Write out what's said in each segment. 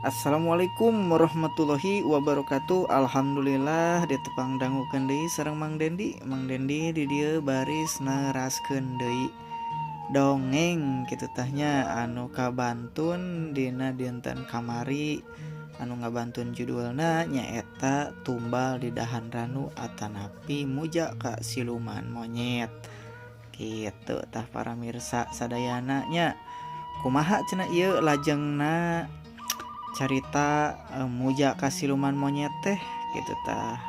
Assalamualaikum warahmatullahi wabarakatuh. Alhamdulillah ditepang dangukeun deui sareng Mang Dendi. Mang Dendi di dieu baris neraskeun deui dongeng kitu tah nya anu kabantun dina dinten kamari anu ngabantun judulna nyaeta Tumbal di Dahan Ranu atanapi Muja ka Siluman Monyet. Kitu tah para mirsa sadayana nya. Kumaha cenah ieu lajengna carita Muja ka Siluman Monyet teh kitu tah.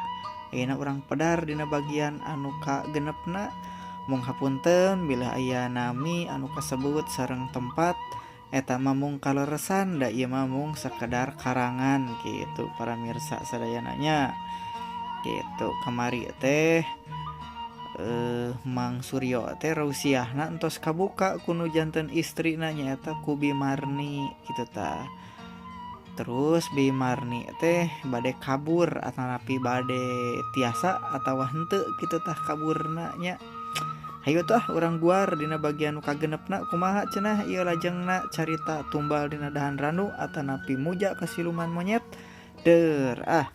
Ayeuna urang pedar dina bagian anu kagenepna. Mung hapunten bilih aya nami anu kasebut sareng tempat eta mah mung kaleresan da ieu mah mung sakedar karangan kitu para mirsa sadayana nya. Kitu kamari teh Mang Suryo teh rausiahna entos kabuka ku nu janten istrina nyaeta ku Bi Marni kitu tah. Terus Bi Marni teh bade kabur atanapi bade tiasa atawa henteu kitu tah kaburna nya. Hayu tah urang guar dina bagian nu kagenepna kumaha cenah ieu lajengna carita Tumbal dina Dahan Ranu atanapi Muja ka Siluman Monyet. Deur ah.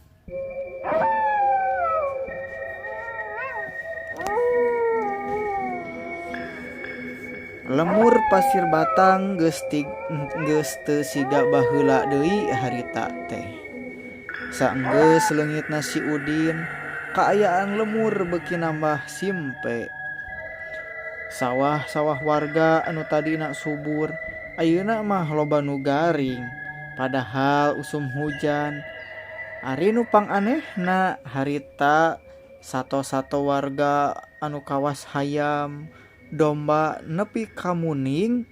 Lemur Pasir Batang geus teu siga baheula deui harita teh. Saenggeus leungitna si Udin, kaayaan lemur beuki nambah simpe. Sawah-sawah warga anu tadina subur, ayeuna mah loba nu garing, padahal usum hujan. Ari nu panganehna harita sato-sato warga anu kawas hayam, domba nepi ka muning,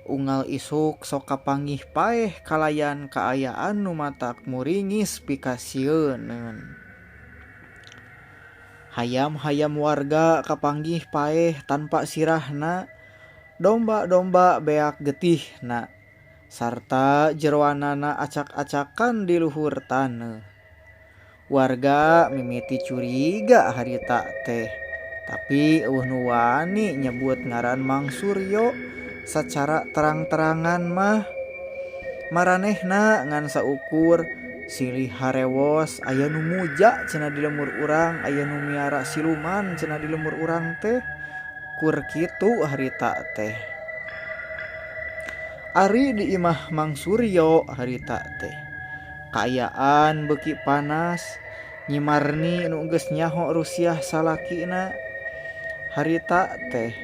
unggal isuk sok kapanggih paeh kalayan kaayaan nu matak muringis pikasieuneun. Hayam-hayam warga kapanggih paeh tanpa sirahna, domba-domba beak getihna, sarta jeroanana acak-acakan di luhur taneuh. Warga mimiti curiga harita teh, tapi eueuh nu wani nyebut ngaran Mang Suryo sacara terang-terangan mah. Maranehna ngan saukur silih harewos aya nu muja cenah di lemur urang, aya nu miara siluman cenah di lemur urang teh, kur kitu harita teh. Ari di imah Mang Suryo harita teh kaayaan beuki panas, Nyi Marni nu geus nyaho rusiah salakina harita teh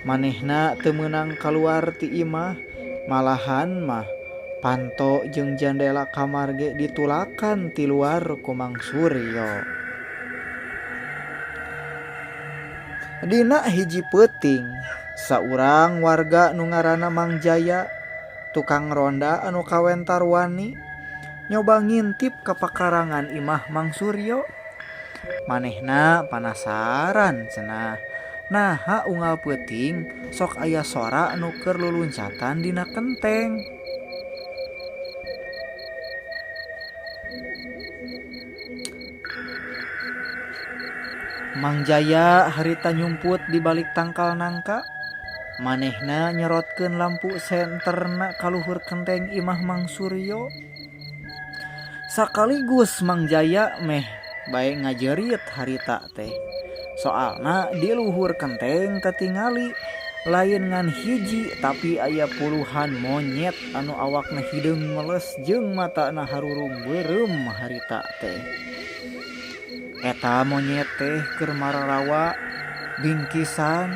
manehna teu meunang kaluar ti imah, malahan mah panto jeung jandela kamar ge ditulakan ti luar ku Mang Suryo. Dina hiji peuting, saurang warga nu ngaranna Mang Jaya, tukang ronda anu kawentar wani, nyoba ngintip ka pakarangan imah Mang Suryo. Manehna panasaran cenah, naha unggal peuting sok aya sora nu keur luluncatan dina kenteng. Mang Jaya harita nyumput di balik tangkal nangka, manehna nyerotkeun lampu senterna ka luhur kenteng imah Mang Suryo. Sakaligus Mang Jaya meh bae ngajerit harita teh. Soalna di luhur kenteng katingali lain ngan hiji tapi aya puluhan monyet anu awakna hideung meles jeung matana harurung beureum harita teh. Eta monyet teh keur mararawa bingkisan.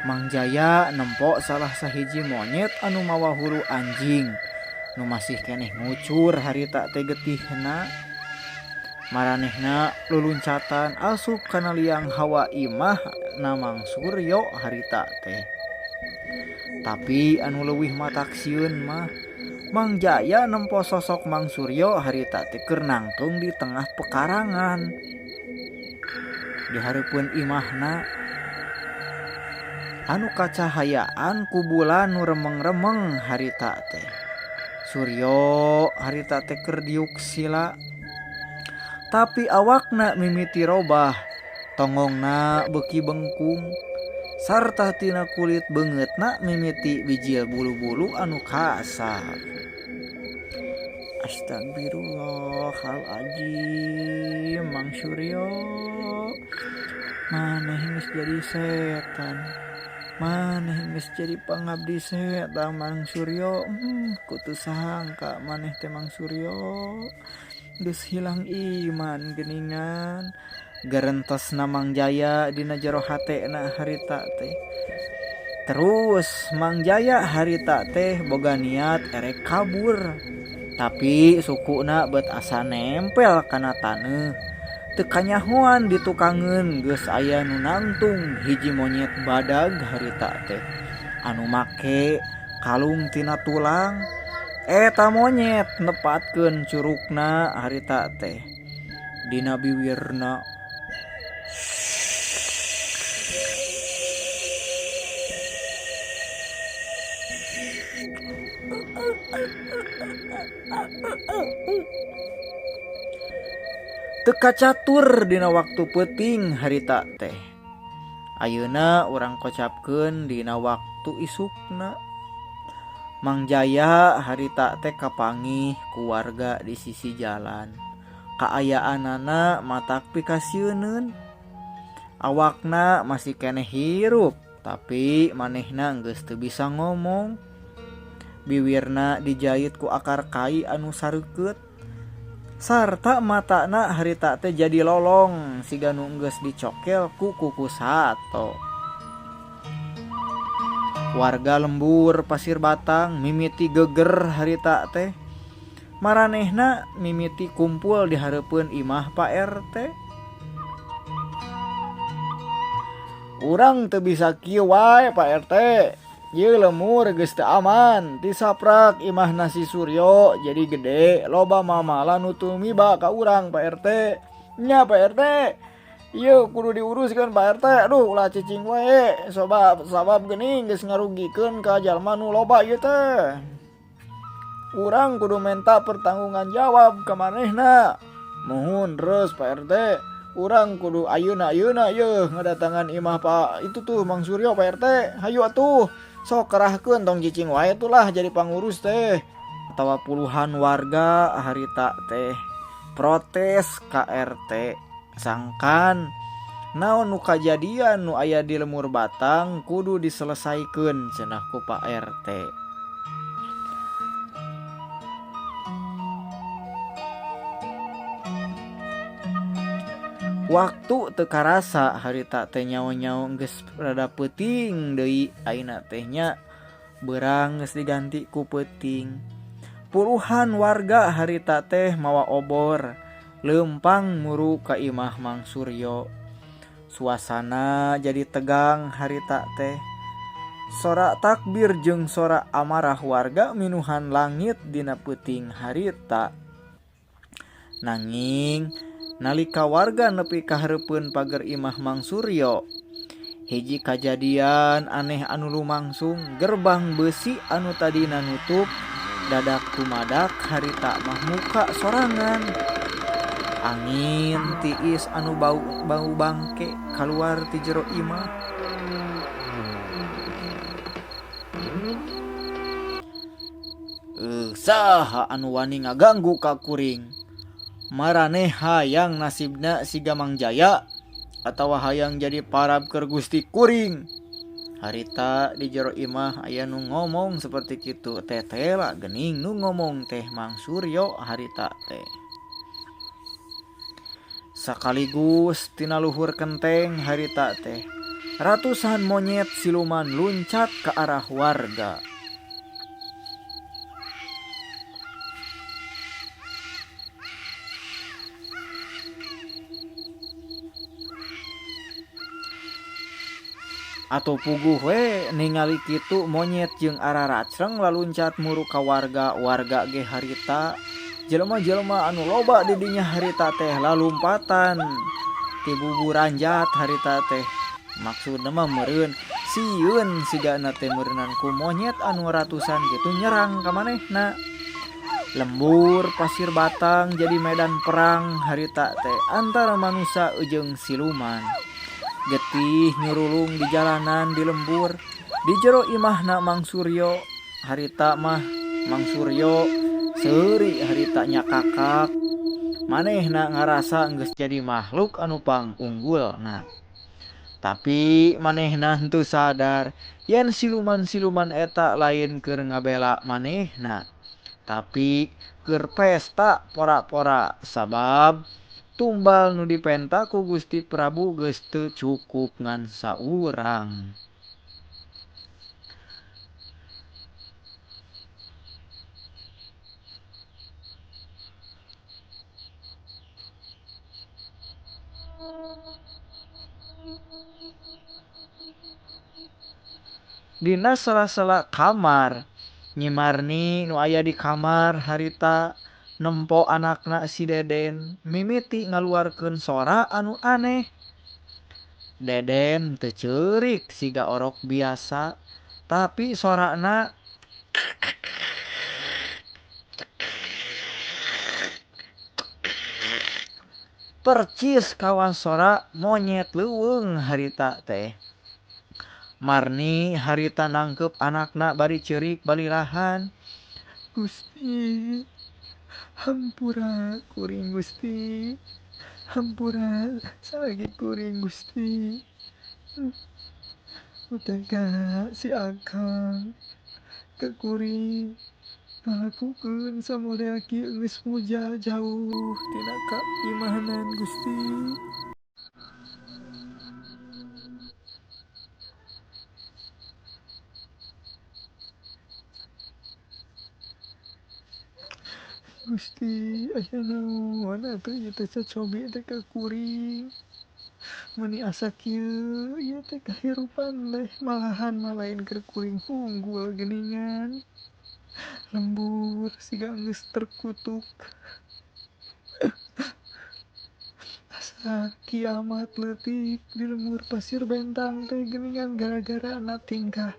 Mang Jaya nempo salah sahiji monyet anu mawa hulu anjing nu masih keneh ngucur harita teh getihna. Maranehna luluncatan asup kana liang hawa imah na Mang Suryo harita teh. Tapi anu leuwih matak sieun mah Mang Jaya nempo sosok Mang Suryo harita teh keur nangtung di tengah pekarangan. Di hareupeun imahna anu kacahayaan ku bulan nu remeng-remeng harita teh. Suryo harita teh keur diuk sila. Tapi awakna mimiti robah, tongongna beuki bengkung, sarta tina kulit beungeutna mimiti bijil bulu-bulu anu kasar. Astagfirullahaladzim, Mang Suryo, maneh geus jadi setan, maneh geus jadi pangabdi setan Mang Suryo. Ku teu sangka maneh teh Mang Suryo geus hilang iman geuningan. Gerentesna Mang Jaya dina jero hatena harita teh. Terus Mang Jaya harita teh boga niat erek kabur, tapi sukuna bet asa nempel kana taneuh. Teu kanyahoan ditukangeun geus aya nu nangtung hiji monyet badag harita teh anu make kalung tina tulang. Eta monyet nepatkeun curugna harita teh dina biwirna. Teu kacatur dina waktu peuting harita teh. Ayeuna urang kocapkeun dina waktu isukna. Mang Jaya harita teh kapanggih ku warga di sisi jalan. Kaayaanana matak pikasieuneun. Awakna masih keneh hirup, tapi manehna geus teu bisa ngomong. Biwirna dijait ku akar kai anu sareukeut. Sarta matana harita teh jadi lolong siga nu geus dicokel ku kuku sato. Warga lembur Pasir Batang mimiti geger harita teh. Maranehna mimiti kumpul di hareupeun imah Pak RT. Urang teu bisa kieu wae Pak RT. Ieu lemur geus teu aman, tisaprak imahna si Suryo jadi gede, loba mamala nu tumiba ka urang Pak RT. Nya Pak RT, ieu kudu diuruskeun Pak RT. Aduh ulah cicing wae, sabab sabab geuning geus ngarugikeun ka jalma nu loba ieu teh. Urang kudu menta pertanggungan jawab ka manehna. Muhun reus Pak RT. Urang kudu ayeuna-ayeuna yeuh ngadatangan imah Pak itu tuh Mang Suryo Pak RT. Hayu atuh. Sok kerahkeun tong cicing wae tulah jadi pangurus teh. Atawa puluhan warga harita teh protes ka RT sangkan naon nu kajadian nu aya di lemur Batang kudu diselesaikeun cenah ku Pak RT. Waktu teu karasa harita teh nyaho-nyaho geus rada peuting deui ayeuna teh nya beurang geus diganti ku peuting. Puluhan warga harita teh mawa obor leumpang muru ka imah Mang Suryo. Suasana jadi tegang harita teh. Sora takbir jeung sora amarah warga minuhan langit dina peuting harita. Nanging nalika warga nepi ka hareupeun pager imah Mang Suryo, hiji kajadian aneh anu lumangsung, gerbang besi anu tadina nutup dadak tumadak harita mah muka sorangan. Angin tiis anu bau bau bangke kaluar ti jero imah. Saha anu wani ngaganggu ka kuring? Maraneh hayang nasibna siga Mang Jaya atawa hayang jadi parab keur Gusti kuring. Harita di jero imah aya nu ngomong seperti kitu teh tela geuning nu ngomong teh Mang Suryo harita teh. Sakaligus tina luhur kenteng harita teh ratusan monyet siluman luncat ke arah warga. Atau puguh we ningali kitu monyet jeung araracreng laluncat muru ka warga, warga ge harita jelema-jelema anu loba di dinya harita teh lalumpatan ti buburanjat harita teh. Maksudna mah meureun sieun sigana teh meureunan ku monyet anu ratusan kitu nyerang ka manehna. Lembur Pasir Batang jadi medan perang harita teh antara manusia jeung siluman. Getih nyurulung di jalanan di lembur di jero imahna Mang Suryo harita mah Mang Suryo Seuri harita nya kakak manehna ngarasa geus jadi makhluk anu pangunggulna. Tapi manehna henteu sadar yen siluman-siluman eta lain keur ngabela manehna, tapi keur pesta pora-pora sabab tumbal nu dipenta ku Gusti Prabu geus teu cukup ngan saurang. Dina sela-sela kamar Nyi Marni nu aya di kamar harita nempo anakna si Deden mimiti ngaluarkeun sora anu aneh. Deden teu ceurik siga orok biasa tapi sorana percis kawas sora monyet leuweung harita teh. Marni harita nangkep anakna bari ceurik balilahan. Gusti, hampura kuring Gusti, hampura salagi kuring Gusti. Utega si Akang ke kuring ngalakukeun samodel kieu geus muja jauh tina kaimanan Gusti. Gusti, aya naon atuh ieu teh cocobi teh ka kuring. Meuni asa kieu ieu teh kahirupan teh malahan mah lain keur kuring unggul geuningan. Lembur siga geus terkutuk. Asa kiamat leutik di lembur pasir bentang teh geuningan gara-gara na tingkah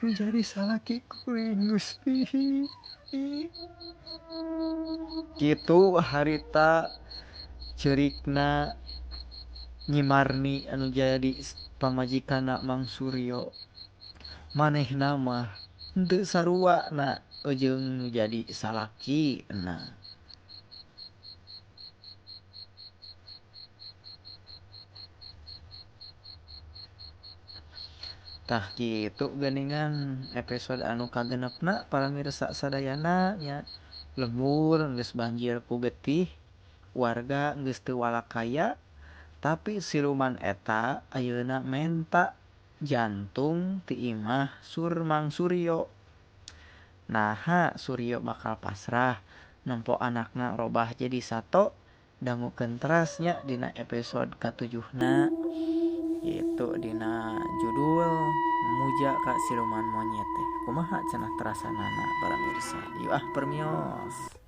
menjadi salaki kuring Gusti. Kitu harita ceurikna Nyi Marni anu jadi pamajikanna Mang Suryo. Manehna mah henteu saruana jeung nu jadi salakina. Tah kitu geuningan episode anu kagenepna paramirsa sadayana nya. Lembur geus banjir ku getih, warga geus teu walakaya, tapi siluman eta ayeuna menta jantung ti imah Mang Suryo. Naha Suryo bakal pasrah nempo anakna robah jadi sato dangukeun teras nya dina episode katujuhna yaitu dina judul Muja ka Siluman Monyet teh. Kumaha cenah terasanana paramirsa? Yuk ah permios.